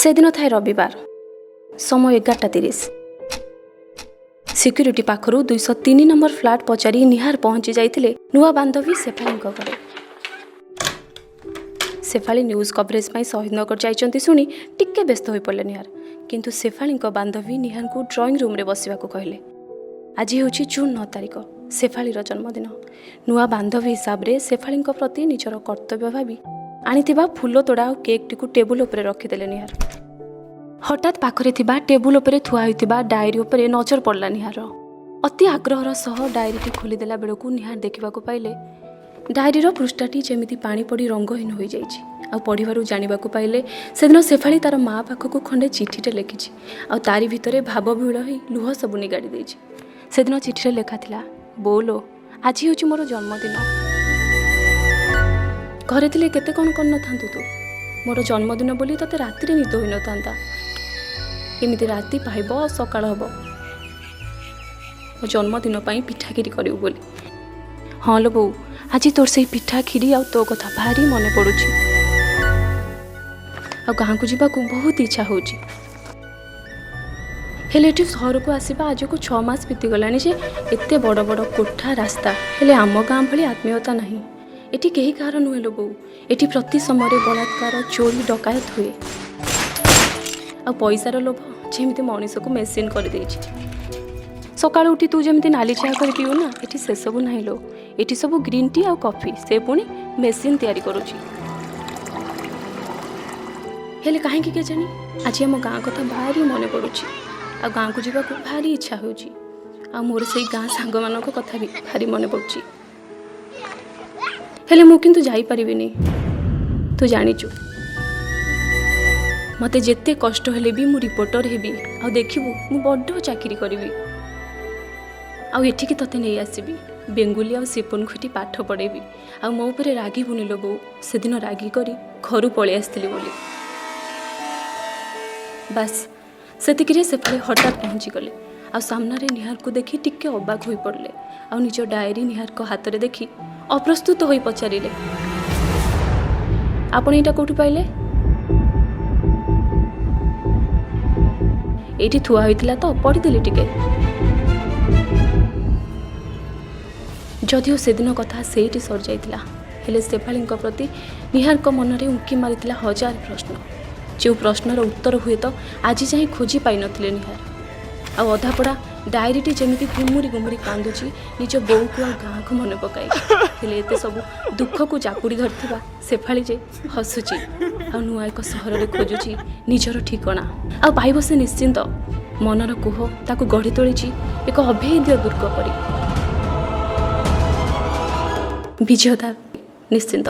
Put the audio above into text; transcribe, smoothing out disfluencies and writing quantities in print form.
ସେଦିନ ଥାଏ ରବିବାର, ସମୟ 11:30। ସିକ୍ୟୁରିଟି ପାଖରୁ 203 ନମ୍ବର ଫ୍ଲାଟ୍ ପଚାରି ନିହାର ପହଞ୍ଚି ଯାଇଥିଲେ ନୂଆ ବାନ୍ଧବୀ ଶେଫାଳିଙ୍କ ଘରେ। ଶେଫାଳି ନ୍ୟୁଜ୍ କଭରେଜ୍ ପାଇଁ ଶହୀଦନଗର ଯାଇଛନ୍ତି ଶୁଣି ଟିକେ ବ୍ୟସ୍ତ ହୋଇପଡ଼ିଲେ ନିହାର। କିନ୍ତୁ ଶେଫାଳିଙ୍କ ବାନ୍ଧବୀ ନିହାରଙ୍କୁ ଡ୍ରଇଂ ରୁମ୍ରେ ବସିବାକୁ କହିଲେ। ଆଜି ହେଉଛି ଜୁନ୍ 9 ତାରିଖ, ଶେଫାଳିର ଜନ୍ମଦିନ। ନୂଆ ବାନ୍ଧବୀ ହିସାବରେ ଶେଫାଳିଙ୍କ ପ୍ରତି ନିଜର କର୍ତ୍ତବ୍ୟ ଭାବି ଆଣିଥିବା ଫୁଲ ତୋଡ଼ା ଆଉ କେକ୍ଟିକୁ ଟେବୁଲ ଉପରେ ରଖିଦେଲେ ନିହାର। ହଠାତ୍ ପାଖରେ ଥିବା ଟେବୁଲ ଉପରେ ଥୁଆ ହୋଇଥିବା ଡାଏରୀ ଉପରେ ନଜର ପଡ଼ିଲା ନିହାର। ଅତି ଆଗ୍ରହର ସହ ଡାଏରୀଟି ଖୋଲିଦେଲା ବେଳକୁ ନିହାର ଦେଖିବାକୁ ପାଇଲେ, ଡାଏରୀର ପୃଷ୍ଠାଟି ଯେମିତି ପାଣି ପଡ଼ି ରଙ୍ଗହୀନ ହୋଇଯାଇଛି। ଆଉ ପଢ଼ିବାରୁ ଜାଣିବାକୁ ପାଇଲେ, ସେଦିନ ଶେଫାଳି ତାର ମା ପାଖକୁ ଖଣ୍ଡେ ଚିଠିଟେ ଲେଖିଛି ଆଉ ତାରି ଭିତରେ ଭାବବିହ୍ୱଳ ହୋଇ ଲୁହ ସବୁ ନିଗାଡ଼ି ଦେଇଛି। ସେଦିନ ଚିଠିରେ ଲେଖା ଥିଲା, "ବୋଉଲୋ, ଆଜି ହେଉଛି ମୋର ଜନ୍ମଦିନ। ଘରେ ଥିଲେ କେତେ କ'ଣ କରିନଥାନ୍ତୁ ତୁ। ମୋର ଜନ୍ମଦିନ ବୋଲି ତୋତେ ରାତିରେ ନିଦ ହୋଇନଥାନ୍ତା। କେମିତି ରାତି ପାହିବ ଆଉ ସକାଳ ହେବ, ମୋ ଜନ୍ମଦିନ ପାଇଁ ପିଠା କ୍ଷୀରି କରିବୁ ବୋଲି। ହଁ ଲୋ ବୋଉ, ଆଜି ତୋର ସେଇ ପିଠା କ୍ଷୀରି ଆଉ ତୋ କଥା ଭାରି ମନେ ପଡ଼ୁଛି ଆଉ ଗାଁକୁ ଯିବାକୁ ବହୁତ ଇଚ୍ଛା ହେଉଛି। ହେଲେ ଏଠି ସହରକୁ ଆସିବା ଆଜକୁ 6 ମାସ ବିତିଗଲାଣି ଯେ, ଏତେ ବଡ଼ ବଡ଼ କୋଠା, ରାସ୍ତା, ହେଲେ ଆମ ଗାଁ ଭଳି ଆତ୍ମୀୟତା ନାହିଁ। ଏଠି କେହି କାହାର ନୁହେଁ ଲୋ ବୋଉ। ଏଠି ପ୍ରତି ସମୟରେ ବଳାତ୍କାର, ଚୋରି, ଡକାୟତ ହୁଏ ଆଉ ପଇସାର ଲୋଭ ଯେମିତି ମଣିଷକୁ ମେସିନ୍ କରିଦେଇଛି। ସକାଳୁ ଉଠି ତୁ ଯେମିତି ନାଲି ଚାହା କରି ପିଉ ନା, ଏଠି ସେସବୁ ନାହିଁ ଲୋ। ଏଠି ସବୁ ଗ୍ରୀନ୍ ଟି ଆଉ କଫି, ସେ ପୁଣି ମେସିନ୍ ତିଆରି କରୁଛି। ହେଲେ କାହିଁକି କେଜାଣି ଆଜି ଆମ ଗାଁ କଥା ଭାରି ମନେ ପଡ଼ୁଛି ଆଉ ଗାଁକୁ ଯିବାକୁ ଭାରି ଇଚ୍ଛା ହେଉଛି। ଆଉ ମୋର ସେଇ ଗାଁ ସାଙ୍ଗମାନଙ୍କ କଥା ବି ଭାରି ମନେ ପଡ଼ୁଛି। ହେଲେ ମୁଁ କିନ୍ତୁ ଯାଇପାରିବିନି, ତୁ ଜାଣିଛୁ। ମୋତେ ଯେତେ କଷ୍ଟ ହେଲେ ବି ମୁଁ ରିପୋର୍ଟର ହେବି ଆଉ ଦେଖିବୁ, ମୁଁ ବଡ଼ ଚାକିରି କରିବି ଆଉ ଏଠିକି ତୋତେ ନେଇ ଆସିବି। ବେଙ୍ଗୁଲି ଆଉ ସିପୁନକୁ ଏଠି ପାଠ ପଢ଼େଇବି। ଆଉ ମୋ ଉପରେ ରାଗିବୁନି ଲୋ ବୋଉ, ସେଦିନ ରାଗି କରି ଘରୁ ପଳେଇ ଆସିଥିଲି ବୋଲି।" ବାସ୍, ସେତିକିରେ ଶେଫାଳି ହଠାତ୍ ପହଞ୍ଚିଗଲେ ଆଉ ସାମ୍ନାରେ ନିହାରକୁ ଦେଖି ଟିକେ ଅବାକ ହୋଇପଡ଼ିଲେ ଆଉ ନିଜ ଡାଏରୀ ନିହାରଙ୍କ ହାତରେ ଦେଖି ଅପ୍ରସ୍ତୁତ ହୋଇ ପଚାରିଲେ, "ଆପଣ ଏଇଟା କେଉଁଠୁ ପାଇଲେ?" "ଏଇଠି ଥୁଆ ହୋଇଥିଲା ତ, ପଢ଼ିଦେଲି ଟିକେ।" ଯଦିଓ ସେଦିନ କଥା ସେଇଠି ସରିଯାଇଥିଲା, ହେଲେ ଶେଫାଳିଙ୍କ ପ୍ରତି ନିହାରଙ୍କ ମନରେ ଉଙ୍କି ମାରିଥିଲା ହଜାର ପ୍ରଶ୍ନ, ଯେଉଁ ପ୍ରଶ୍ନର ଉତ୍ତର ହୁଏତ ଆଜି ଯାଏଁ ଖୋଜି ପାଇନଥିଲେ ନିହାର। ଆଉ ଅଧାପଢ଼ା ଡାଏରୀଟି ଯେମିତି ଗୁମୁରି ଗୁମୁରି କାନ୍ଦୁଛି ନିଜ ବୋଉକୁ ଆଉ ଗାଁକୁ ମନେ ପକାଇ। ହେଲେ ଏତେ ସବୁ ଦୁଃଖକୁ ଜାବୁଡ଼ି ଧରିଥିବା ଶେଫାଳି ଯେ ହସୁଛି ଆଉ ନୂଆ ଏକ ସହରରେ ଖୋଜୁଛି ନିଜର ଠିକଣା, ଆଉ ପାଇବ ସେ ନିଶ୍ଚିନ୍ତ। ମନର କୁହ ତାକୁ ଗଢ଼ି ତୋଳିଛି ଏକ ଅଭେଦ୍ୟ ଦୁର୍ଗ ପରି। ବିଜୟ ତାର ନିଶ୍ଚିନ୍ତ।